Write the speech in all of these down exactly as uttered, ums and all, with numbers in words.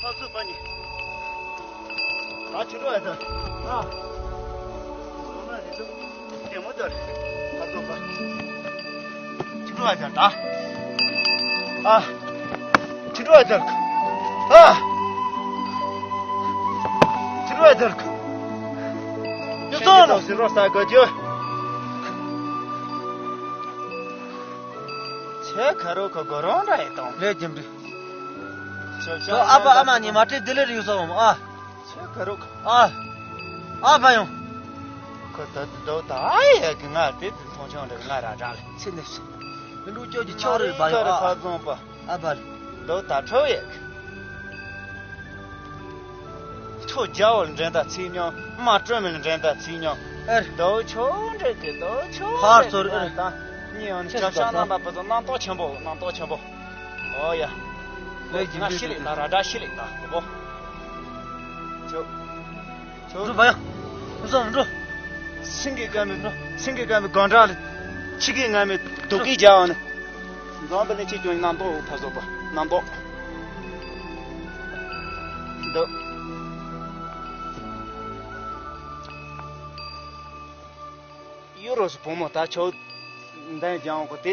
ཕར་ཚུར་པ་ནི། ད་ཁྱི་འགྲོ་ཡ་ད། ཨ། ཟོ་མ་རེད་ད། རྒན་མོ་ད་རེད། ཕར་ཚུར་པ། ཁྱི་འགྲོ་ཡ་ད་ད། ཨ། ཁྱི་འགྲོ་ཡ་ད། ཨ། ཁྱི་འགྲོ་ཡ་ད། ཡོད་ཚོད་ནོ། ཟེར་རོ་ས་ག་ཅོ། ཆེ་ཁ་རོ་ཁ་གོ་རོང་ར་ཡེ་དང་། ལས་རྒྱུ་འབྲས། ཁྱོད་ཨ་ཕ་ཨ་མ་གཉིས་མ་བྲེལ་བདེ་ལེ་རེ་ཡོད་སོང་ཨ། ཆེ་ཁ་རོ་ཁ། ཨ། ཨ་ཕ་ཡོང་། ཁོ་ད་དུ་དོ་ད་ཨ་ཡེ་གི་ང་དེ་དུ་མཐོང་ཆུང་རེ་ང་ར་དྲག་ལེ། ཚེ་འདི་ཚེ། མི་འགྲོ་ཁྱོད་ཀྱི་ཆོག་རེ་བ་ཡོང་ཨ། ཕ་བཟང་པ། ཨ་ཕ་ལེ། དོ་ད་ཁྲོ་ཡེ། ཁྱོད་རྒྱ་བོ་ལ་འགྲན་ཟླ་ཚིག་མྱོང་། དམག་སྤྲོ་མི་ལ་འགྲན་ཟླ་ཚིག་མྱོང་། ཨེ། དོ་ཁྱོད་འདྲེ་གི་དོ་ཁྱོད་ཕར་ཚུར་ཨེ། ད་གཉིས་ཡོང་ནས་ཆབ་ཤ་རྣམ་པ་པོ་ཚོ་རྣམ་རྟོག་ཆེན་པོ་རྣམ་རྟོག་ཆེན་པོ། ཨོ་ཡ། ལས་ཀྱི་ང་ཤི་ལེགས་ད་ར་དྲ་ཤི་ལེགས་ད་དེ་པོ། ཁྱོད། ཁྱོད། འགྲོ་བ་ཡ། ཁོ་ཚོ་འགྲོ། སེང་གེ་དཀར་མོའི་སེང་གེ་དཀར་མོའི་སྒང་དྲག་ལ། ཁྱི་གེ་ང་མའི་རྡོ་སྐས་རྒྱག་ཡོང་ནས། འཛམ་བུ་གླིང་ཆེ་ཆུང་རྣམ་རྟོག་ཕ་བཟོ་པ་རྣམ་རྟོག་འདུག་ཡུ་རོ་སུ་བུ་མོ་ད་ཆོག་འདན་ལྗང་གོ་དེ།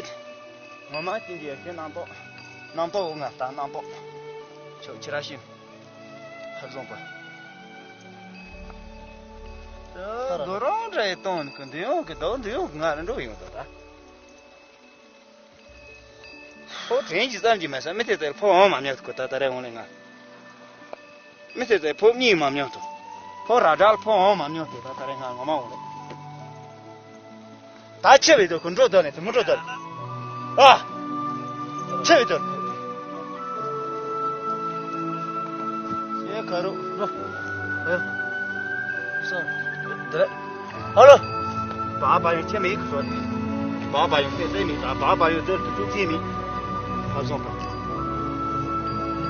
ངོ་མ་ཅི་འདྲ་ཡོད་ཤེས་རྣམ་རྟོག་རྣམ་རྟོག་འུ་ང་ད་རྣམ་རྟོག་ཆོག་ཁྱི་ར་ཤིན་ཧ་བཟུང་པ། ད་དོ་རང་འདྲ་ཡི་གཏོང་ནི་གི་འདི་ཡོང་གི་དོ་འདི་ཡོང་གི་ང་ར་འགྲོ་ཡོང་དོ་ད། ཕོ་དྲན་གྱི་བསམ་གྱི་མེད་ས་མི་དེ་ཚོར་ཕོ་འོང་མ་མྱོང་ཐུག་གོ་ད་ད་རེ་འོང་ལེ་ང་། མི་དེ་ཚོར་ཕོ་གཉིས་མ་མྱོང་ཐུག་ཕོ་ར་དྲག་ཕོ་འོང་མ་མྱོང་ཐུག་ད་ད་རེ་ང་ངོ་མ་འོང་ལེ། ད་ཆེ་བའི་དོ་ཁོ་འགྲོ་དོ་ནས་དེ་མི་འགྲོ་དོ། ཨ། ཆེ་བའི་དོ། ཞེས་ཁ་རུ། ཨ། ཨ། ཨ་ལོ། བ་བ་ཡོང་ཆེ་མེད་ཁོ། བ་བ་ཡོང་ཏེ་ཏེ་མེད་ད་བ་བ་ཡོང་ཏེ་ཏུ་ཏུ་ཏེ་མེད། ཧ་སོང་པ།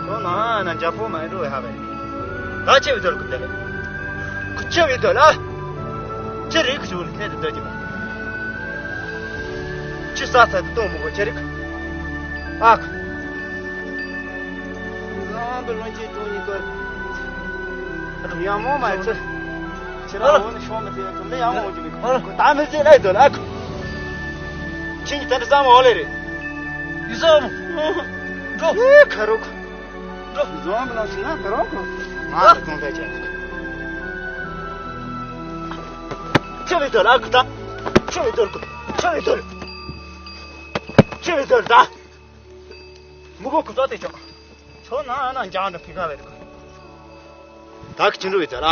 ཁྱོད་ན་ན་འཇའ་པོ་མ་འགྲོ་བའི་ཧ་བ་ཡིན། ད་ཆེ་བའི་དོ་ལ་ཁུ་དེ་ལེ། ཁུ་ཆེ་བའི་དོ་ལ། ཆེ་རིག་ཞུ་ལ་ཁྱེད་དུ་སྡོད་ཀྱི་མ། ཆི་ས་ས་དུ་གཏོང་མི་དགོས་ཆེ་རིག་ཨ་ཁུ། རང་གི་བློན་ཆེན་ཅུང་ཉིད་ཀོར། ཡང་མོ་མ་ཚེ། ཁྱེད་རང་འོ་ནི་ཤོང་མི་ཚེ་ཡང་ཁུ་ལེ་ཡང་མོ་ཅི་མི་ཁུ་ད་མི་ཚེ་ལ་དོ་ལ་ཨ་ཁུ། ཁྱེད་ཀྱི་ད་འདྲ་བསམ་འོ་ལེ་རེད། ཡུ་སོ་མོ། འགྲོ། ཨེ་ཁ་རོག་འགྲོ། འཛོམས་པ་ལ་ཞིག་ན་ཁ་རོག་ང་ལ་གང་ལྟར་བྱས། ཆེ་བའི་དོ་ལ་ཨ་ཁུ་ད། ཆེ་བའི་དོ་ལ་ཁུ། ཆེ་བའི་དོ་ལ། ཆེ་བའི་དོ་ལ་ད། མུ་གོ་ཁུ་ཏོ་དེ་ཆོག་ཆོ་ན་ན་འཇང་འདྲ་ཕི་ཁ་བའི་རུ། ད་ཁུ་ཆུ་འགྲོ་བའི་དོ་ལ།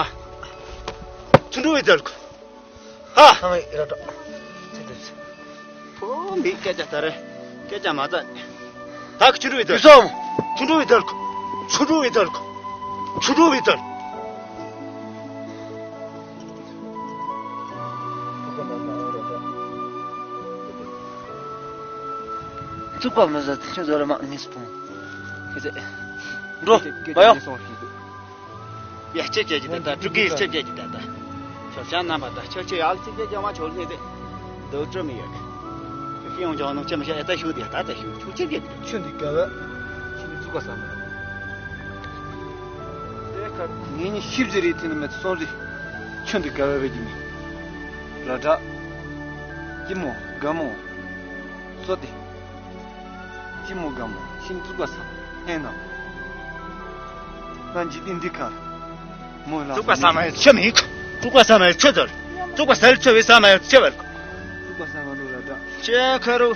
ཆུ་འགྲོ་བའི་དོ་ལ་ཁུ། ཧ། ཨ་མའི་ར་འགྲོ། ཚེ་འདི་ཚེ། ཕོ་མི་སྐད་ཆ་ད་རེ། སྐད་ཆ་མ་ཚ། ད་ཁུ་ཆུ་འགྲོ་བའི་དོ་ལ། ཡུ་སོ་མོ། ཆུ་འགྲོ་བའི་དོ་ལ་ཁུ། ཆུ་འགྲོ་བའི་དོ་ལ་ཁུ། ཆུ་འགྲོ་བའི་དོ་ལ། བཙུགས་པ་མི་བཟོད་ཁྱོད་བཟོད་ར་མ་ངེས་སྤོང་། ཁྱེད་ཚེ། འགྲོ། བ་ཡོང་། ཡ་ཅེ་ཅེ་ཅེ་ད་ད་ཀྲུ་གི་ཅེ་ཅེ་ཅེ་ད་ད། ཆོ་ཤ་ན་མ་ད་ཆོ་ཆོ་ཡ་ལ་ཅེ་ཅེ་ཅེ་མ་ཆོ་ལ་ནི་དེ། དོ་ཀྲུ་མི་ཡོད། ཤི་ཡོང་ཅང་ནོ་ཅེ་མ་ཤ་ཡ་ད་ཤུ་དེ་ད་ད་ཤུ་ཆུ་ཅེ་ཅེ་དེ། ཆུ་འདི་ག་བ། ཆུ་འདི་བཙུགས་པ་ས་མ། དེ་ཁ་ངེད་གཉིས་ཤིབ་ཟེར་རེད་དེ་ནི་མེད་སོང་རེད། ཆུ་འདི་ག་བ་བེད་ཀྱི་མི། ར་དྲ། ཀྱི་མོ་ག་མོ། སོ་དེ། ཅི་མོ་ག་མོ་ཤིང་བཙུགས་པ་ས་ཧེ་ན། ང་འཇིག་རྟེན་འདི་ཁར། མོ་ལ། བཙུགས་པ་ས་མ་ཡོད་ཆེ་མི་ཡིག་བཙུགས་པ་ས་མ་ཡོད་ཆེ་ཚོལ། བཙུགས་པ་ས་ལ་ཆེ་བའི་ས་མ་ཡོད་ཆེ་བར། བཙུགས་པ་ས་མ་ནུ་ལ་འདྲ། ཆེ་ཁ་རུ།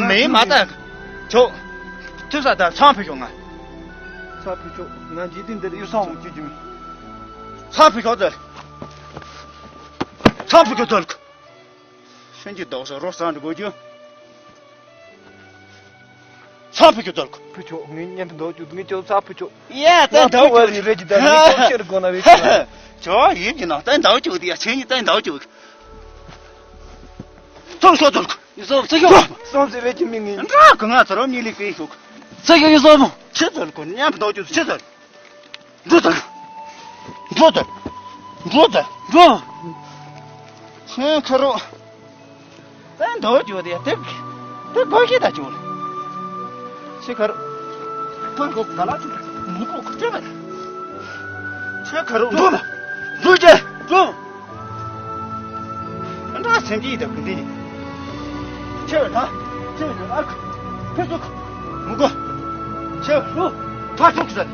མེ་མ་ད། ཆོག་ཐུབ་ས་ད་ཚང་ཕུ་ཤོག་ང་། ཚང་ཕུ་ཤོག་ང་འཇིག་རྟེན་འདིར་གཡུ་སྲང་འོང་བཅུག་རྒྱུ་མེད། ཚང་ཕུ་ཤོག་ཚོལ། ཚང་ཕུ་ཤོག་ཚོལ། ཤིན་ཅི་དོག་ས་རོ་སང་འགྲོ་དགོས་རྒྱུ། ཚ་ཕུ་ཆོ་དོར་གོ་ཕུ་ཆོ་ངའི་གཉེན་དུ་འདོགས་རྒྱུ་ངའི་ཅོ་ཚ་ཕུ་ཆོ། ཡ་ད་ད་འདོགས་ད་རྒྱུ་རེད་ཀྱི་ད་ནི་ཅོ་ཆེར་དགོས་ན་རེད་ཀྱི། ཅོ་ཡིན་གྱི་ན་ད་འདོགས་རྒྱུ་དེ་ཡ་ཆེན་གྱི་ད་འདོགས་རྒྱུ། ཚོ་ཤོ་དོར་གོ་ཡི་སོ་ཚེ་ཤོ། སོང་ཟེར་རེད་ཀྱི་མི་ངའི། འདྲ་གི་ང་ཚོ་རོ་གཉིས་ལས་ཀྱི་ཤོག་ཚེ་ཤོ་ཡི་སོ་མོ། ཆེ་དོར་གོ་མཉམ་དུ་འདོགས་རྒྱུ་ཆེ་དོར། འགྲོ་དང་། འགྲོ་དང་། འགྲོ་དང་། འགྲོ། ཆེན་ཁ་རོ། ད་འདོགས་རྒྱུ་དེ་དེ་དེ་དགོས་ཤེས་ད་བྱུང་། ཆེ་ཁ་རོ། ཕ་གོ་ག་ལ་ཆུ་མུ་གོ་ཁུ་ཆེ་བ། ཁྱོད་ཁ་རོག་འགྲོ་མ། འགྲོ་ཅེ། འགྲོ། ཨ་འདྲ་སེམས་ཀྱི་ཡིད་དང་གི་འདི་ནི། ཁྱེད་ད། ཁྱེད་ཨ་ཁ། ཁྱེད་ཚོ་ཁ། མི་དགོས། ཁྱེད་འགྲོ། ཁ་ཆུང་ཆུང་ཟ།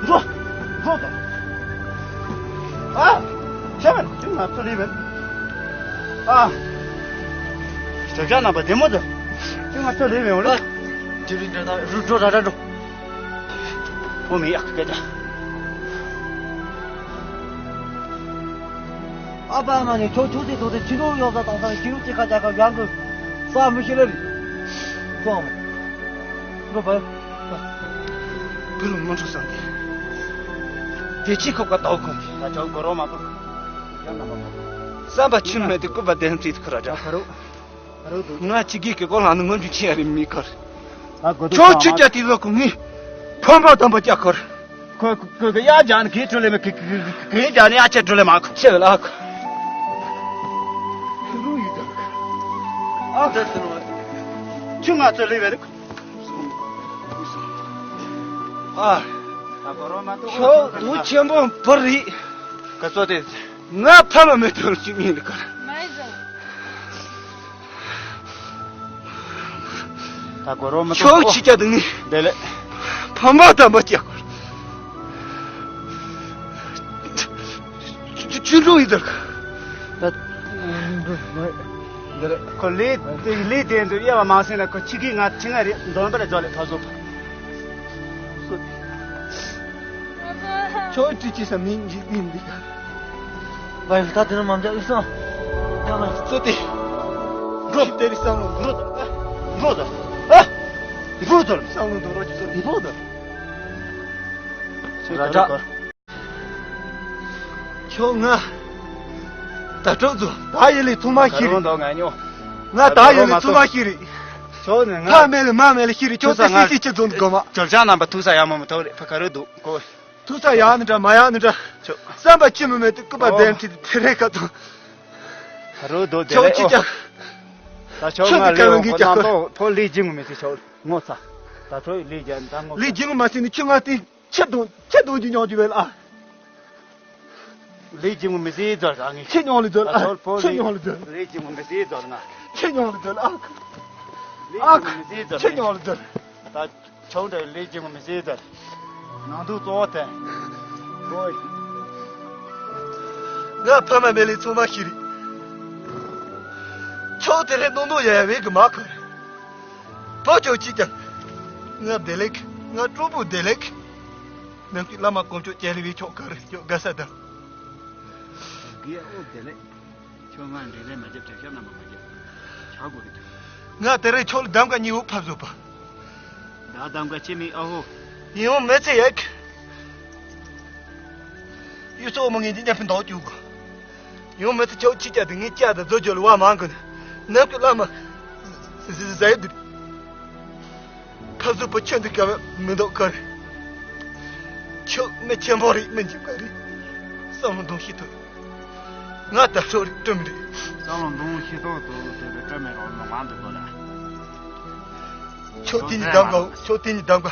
འགྲོ། འགྲོ་དང་། ཨ། ཁྱེད་མ་ཁྱེད་ང་ཚོ་ལས་བན། ཨ། ཞག་ཞག་རྣམ་པ་བདེ་མོ་དང་། ཁྱེད་ང་ཚོ་ལས་བན་འོ་ལེ། ཁྱེད་རུ་འགྲོ་ད་རུ་འགྲོ་ར་ར་འགྲོ། ཨོ་མི་ཡག་སྐད་ཆ། ཨ་ཕ་ཨ་མ་ནི་ཁྱོད་ཆུང་དུས་ཐོག་ཏུ་ཕྱི་ལོགས་གཡོག་ས་དང་ས་ནས་ཕྱི་ལོགས་ཅིག་ཁ་ཅག་ཁ་གཡང་གི་ས་མི་ཤེས་ལེ་རེད། ཁྱོད་ཨ་མ། ཁྱོད་ཕ། བུ་ལ་མ་འགྲོ་བསམ་སྟེ། དེ་ཅི་ཁོག་ག་ཟླ་བ་གོན་ཏེ། ད་ཅོག་གོ་རོ་མ་གཏོགས། བསམ་པ་ཆུན་མེད་དེ་སྐུད་པ་ལྡན་ཚིག་ཁོ་ར་འདྲ། ང་ཅི་གི་གི་གོ་ལ་ནི་ངོ་འཇུ་ཆེ་ཡ་རི་མི་ཁར། ཁྱོད་ཆུ་རྒྱ་དེ་ལོ་ཀུ་ངི་ཕམ་པ་དམ་པ་རྒྱ་ཁར། ཁོ་ཁོ་གི་ཡ་ཇ་ནི་གི་ཀྲུ་ལེ་མི་གི་གི་གི་ཇ་ནི་ཡ་ཆེ་ཀྲུ་ལེ་མ་ཁོ་ཆེ་ལ་ཁོ། ཁི་ལུ་ཡི་ད། ཨ་ད་ཏི་ནོ། ཆུ་ང་ཚོ་ལི་བེ་རི། ཨ། ཁྱོད་ལུ་ཆེན་པོ་བར་རི། ག་ཚོད་དེ། ང་ཕ་མ་མེད་དོན་ཅི་མིན་ལ་ཀར། ད་གོ་རོ་མ་ཆོག་ཆི་ཀྱ་དུ་ནི། དེ་ལེ། ཕ་མ་དམ་པ་ཀྱ་ཀར། ཅི་ཅི་འགྲོ་ཡི་དར། ད། དེ་ལེ། ཁོ་ལེ་དེ་ལེ་དེ་འདུག་ཡ་བ་མ་སེ་ན་ཁོ་ཆི་གི་ང་ཆི་ང་རེད་འདོན་པ་རེད་ཛོ་ལེ་ཕ་ཟོ་ཕ། ཁྱོད་ཀྱིས་ཅི་ས་མིན་འཇིག་རྟེན་འདི་ག་བའི་ད་དེ་ནི་མ་འཇག་ཨི་སང་། ཡང་ན་ཙོ་ཏེ། འགྲོ་དེ་རི་བསམ་བློ་འགྲོ་ད། འགྲོ་ད། ཨ། འགྲོ་ད་བསམ་བློ་འདོར་རོགས་ཀྱི་ཚོ་འདི་འགྲོ་ད། ར་ད། ཁྱོད་ང་། ད་གྲོགས་ཚོ་ད་ཡི་ལི་ཐུག་མ་ཤི་རི། ང་ད་ཡི་ལི་ཐུག་མ་ཤི་རི། ཁྱོད་ནི་ང་། ཕ་མེ་ལི་མ་མེ་ལི་ཤི་རི་ཁྱོད་ཚོ་སི་སི་ཅི་ཚོ་འགོ་མ། ཅོལ་ཅང་རྣམ་པ་ཐུག་ས་ཡ་མོ་མ་ཐོག་རི་ཕ་ག་རུ་འདུག་གོ། ཐུག་ས་ཡག་ནི་འདྲ་མ་ཡག་ནི་འདྲ། ཅོ། བསམ་པ་ཅི་མི་མེད་དུ་སྐུད་པ་ལྡེམ་ཁྲིད་དེ་རེ་ཁ་ཐོང་། ད་རུ་དོ་དེ་ཆོག་ལེ་ཅི་ཨོ། ཅག་ད་ཆོག་ཆོག་ང་ཏི་ལེ་ཀ་ལ་ཨོ་ངི་ཁོ་ཅག་ནང་ཁོ། ཏོ་ཕོ་ལི་ཇིང་མི་སི་ཆོག་ངོ་ཚ། ད་ཆོག་ལི་ཇན་ད་ངོ་ལི་ཚ། ཇིང་མ་སི་ནི་ཆུ་ང་ཏི་ཆེ་དུང་ཆེ་དུང་ཅི་ཉོག་ཅི་བེ་ལ་ཨ། ལི་ཇིང་མི་སི་ཛར་ཨ་ངི། ཆེ་ཉོག་ལི་ཛར་ཨ། ད་ཆོག་ཕོ་ཆེ་ལི་ཉོག་ལི་ཛར། ལི་ཇིང་མི་སི་ཛར་ང་། ཆེ་ཉོག་ལི་ཛར་ཨ། ལི་ཨ་ཇིང་མི་སི་ཛར་ཆེ་ཉོག་ལི་ཛར། ད། ཆོག་འདྲ་ལས་ཀྱི་ངོ་མི་ཟེར་ཟེར། ནང་དུ་གཙོ་བོ་དེ། ཨོའི། ང་ཕ་མ་མེད་ལས་ཚང་མ་ཤི་རེད། ཆོག་དེ་རེད་ནོ་ནོ་ཡ་ཡ་བས་གི་མ་ཁར། བོ་ཅོག་ཅིག་ཀྱང་། ང་བདེ་ལེགས། ང་སྤྲོ་པོ་བདེ་ལེགས། ནམ་གྱི་བླ་མ་དཀོན་མཆོག་ཅན་རེ་བའི་ཆོག་གར་ཡོད་དགའ་ས་དང་། དགེ་ཨོ་བདེ་ལེགས། ཁྱོད་ང་འདྲེ་ལས་མ་རྒྱབ་དྲན་ཤ་རྣམ་པ་མ་རྒྱབ། ཆ་དགོས་རེད། ང་དེ་རིང་ཁྱོད་ལ་གདམ་ག་གཉིས་པོ་ཕབ་བཟོ་པ། ད་གདམ་ག་ཅི་མི་ཨ་ཧོ། ཡིན་འོང་མི་ཚེ་ཡག་ཡུལ་ཚོ་མ་ངན་གྱི་ཉམས་ཕུན་ཐོགས་བཅུག་གོ། ཡིན་འོང་མི་ཚེ་ཁྱོད་ཅི་བྱ་དེ་ངའི་སྐྱ་དང་རྫོ་རྒྱོ་ལ་བ་མང་གི་ནི། ནམ་གྱི་བླ་མ། ཟི་ཟི་ཟ་ཡི་འདུག་ཕ་གཟུགས་པོ་ཁྱོད་འདི་ག་བས་མི་འདུག་གར། ཁྱོད་མི་ཆེན་པོ་རེད་མི་འཇིགས་པ་རེད། བསམ་བློ་འདོན་ཤེས་ཐུབ། ང་ད་ཁྲོ་རེད་སྤྲོ་མི་རེད། བསམ་བློ་འདོན་ཤེས་ཐུབ་དུ་དུ་དུ་སྤྲོ་མི་རོགས་ལ་མང་དུ་དོ་ལ། ཁྱོད་དེ་ཉིད་གདམ་ག་ཁྱོད་དེ་ཉིད་གདམ་ག་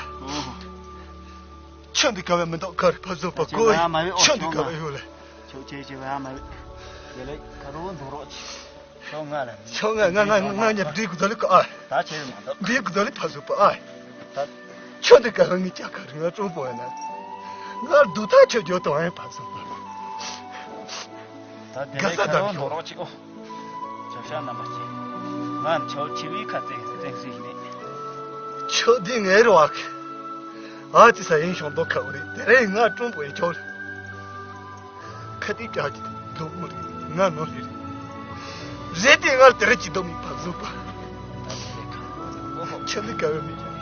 ཁྱོད་འདི་ག་བས་མི་འདུག་གར་ཕ་གཟུགས་པོ་ཁྱོད་ཀོ་ཡ་མ་བས་ཨོ་ཁྱོད་འདི་ཁྱོད་ག་མ་བས་ཡོད་ལ། ཁྱོད་ཆེ་ཆེ་བས་མ་བས། དེ་ལས་ཁ་རོགས་འདོན་རོགས་ཆེ། ཁྱོད་ང་ལ། ཁྱོད་ང་ང་ང་ང་ཉེ་འདི་གུ་ད་ལི་ཀ་ཨ། ད་ཆེ་མ་འདུག་འདི་གུ་ད་ལི་ཕ་གཟུགས་པོ་ཨ། ད། ཁྱོད་འདི་ག་ཧ་ངི་ཅག་ག་རི་ང་ཀྲུང་པོ་ཡ་ན། ང་སྡུག་ཐག་ཆོད་རྒྱུ་དང་ཨེ་ཕ་གཟུགས་པོ། ད་དེ་ལས་ཁ་རོགས་འདོན་རོགས་ཆེ་ཨོ། ཆབ་ཤ་རྣམ་པ་ཆེ། ང་ཆོ་ཆི་བི་ཁ་ཙེ་ཙེ་སི་ནི། ཁྱོད་འདི་ངའི་རོགས་ཨ། ཨ་ཙི་ས་ཡིན་ཤོང་དོ་ཁ་བ་རི་དེ་རིང་ང་ཀྲུང་པོ་ཡི་ཆོག་རི། ཁ་ཏི་ཀྱག་ཀྱི་འདུག་མོ་རེད་ང་ནོར་ལི་རེད། རེད་དེ་ང་དེ་རེད་ཀྱི་འདུག་མི་ཕ་གཟུགས་པ། ཁྱོད་ལི་ག་བའི་མི་ཁྱོད་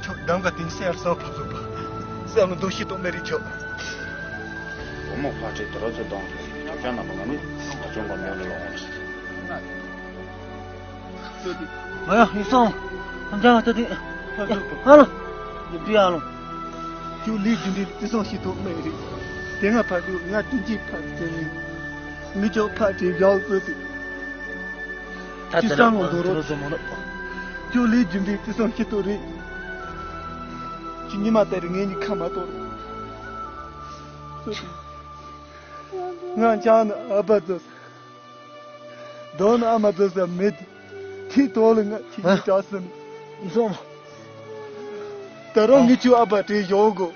ཁྱོད་གདམ་ག་དེ་སེ་ཡར་སང་ཕ་གཟུགས་པ། སེ་ཡར་མི་འདུག་ཤི་འདུག་མེ་རེད་ཁྱོད། བུ་མོ་ཕ་ཁྲེ་དེ་རོ་ཚོད་གཏོང་དུས་ཁྱོད་ཅག་རྣམ་པ་ང་ནི་ཁ་ཅུང་པ་མེད་ལ་ལོག་འོང་ཞིག་ང་ཡང་ཡིན་སོང་། ཁམས་ཅང་ལྟ་དུས། ཧ་ལོ། ཡིན་པི་ཧ་ལོ། ཁྱོད་ལས་རྒྱུ་འབྲས་བརྩི་སྲུང་བྱེད་ཐུབ་མེད་རེད། དེ་སྔ་ཕར་དུས་ང་དྲིན་ཅིག་ཕར་བཙལ་མིན། མི་ཆོག་ཕར་དྲིན་བཞག་ཟེར་དུས། ད་ཁྱོད་དེ་ལ་སང་ངོ་འདོར་རོགས། ཁྱོད་ལས་རྒྱུ་འབྲས་བརྩི་སྲུང་བྱེད་ཐུབ་རེད། ཉི་མ་དེར་ངེད་གཉིས་ཁ་མ་གཏོགས། ང་ཆང་ནི་ཨ་ཕ་ཚོ་ཟ། རྡོ་ནི་ཨ་མ་ཚོ་ཟ་མེད། ཁྱི་དོ་ལ་ང་ཁྱི་ཨ། གཉིས་གྲགས་སོང་། སོང་། ད་རུང་ངས་ཁྱོད་ཨ་ཕ་དྲན་ཡོང་གོ།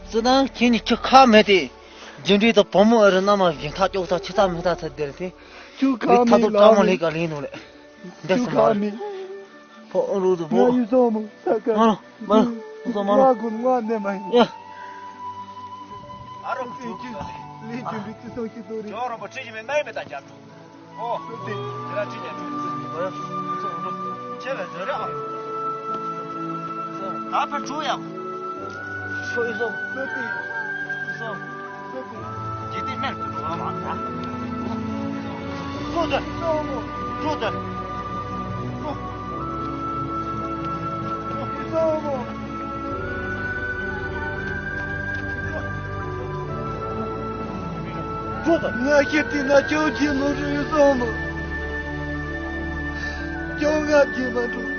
སུ་དང་ཁྱེད་གཉིས་ཁྱི་ཁ་མེད་དེ། རྒྱུ་འབྲས་དང་བུ་མོ་ཨེ་རེད་ན་མ་གཞན་ཁ་ཅོག་ཚ་ཆི་ཚ་མི་ཚ་ཚ་དེར་དེ། ཁྱོད་ཁ་མི་ཐ་དོ་ལ་ཀ་མ་མི། ལེ་ཀ་ལེ་ནོ་ལེ། འདི་ཁྱོད་སུ་མ་ཁ་རེད། མི། ཕོ་ཨོ་རུ་དུ་ཕོ། ང་ཡུལ་སོང་མོ་ས་ཀ། མ་ལོ། མ་ལོ། ང་ཚོ་མ་ལོ། ང་དགོན་ང་གནས་མ་ཡིན། ཡ། ཨ་རོ་ལས་རྒྱུ་ལས་རྒྱུ་འབྲས་ཚུལ་སོང་ཁྱི་ཚོ་རེད། ཇོ་རོ་པ་ཁྲི་ཞིག་མེད་ན་ཡིན་མེད་ད་རྒྱབ་ཏུ། ཨོ། སོ་ཏེ། དེ་ར་ཁྲི་ཉན་ཁྲི། ཁྱེད་ལ་ཟེར་ར། ད་ཕར་འགྲོ་ཡག་ཆོས་སོ། སོ་ཏེ། སོ། སོ་ཏེ། དེ་དེ་མེར་དུ་འགྲོ་བ་མ་ད། འགྲོ་དེ། འགྲོ་དེ། འགྲོ། འགྲོ། ང་ཤི་དུས་ན་ཁྱོད་ཀྱིས་མ་རུང་སོང་མོ། ཁྱོད་ང་གིས་མ་རུང་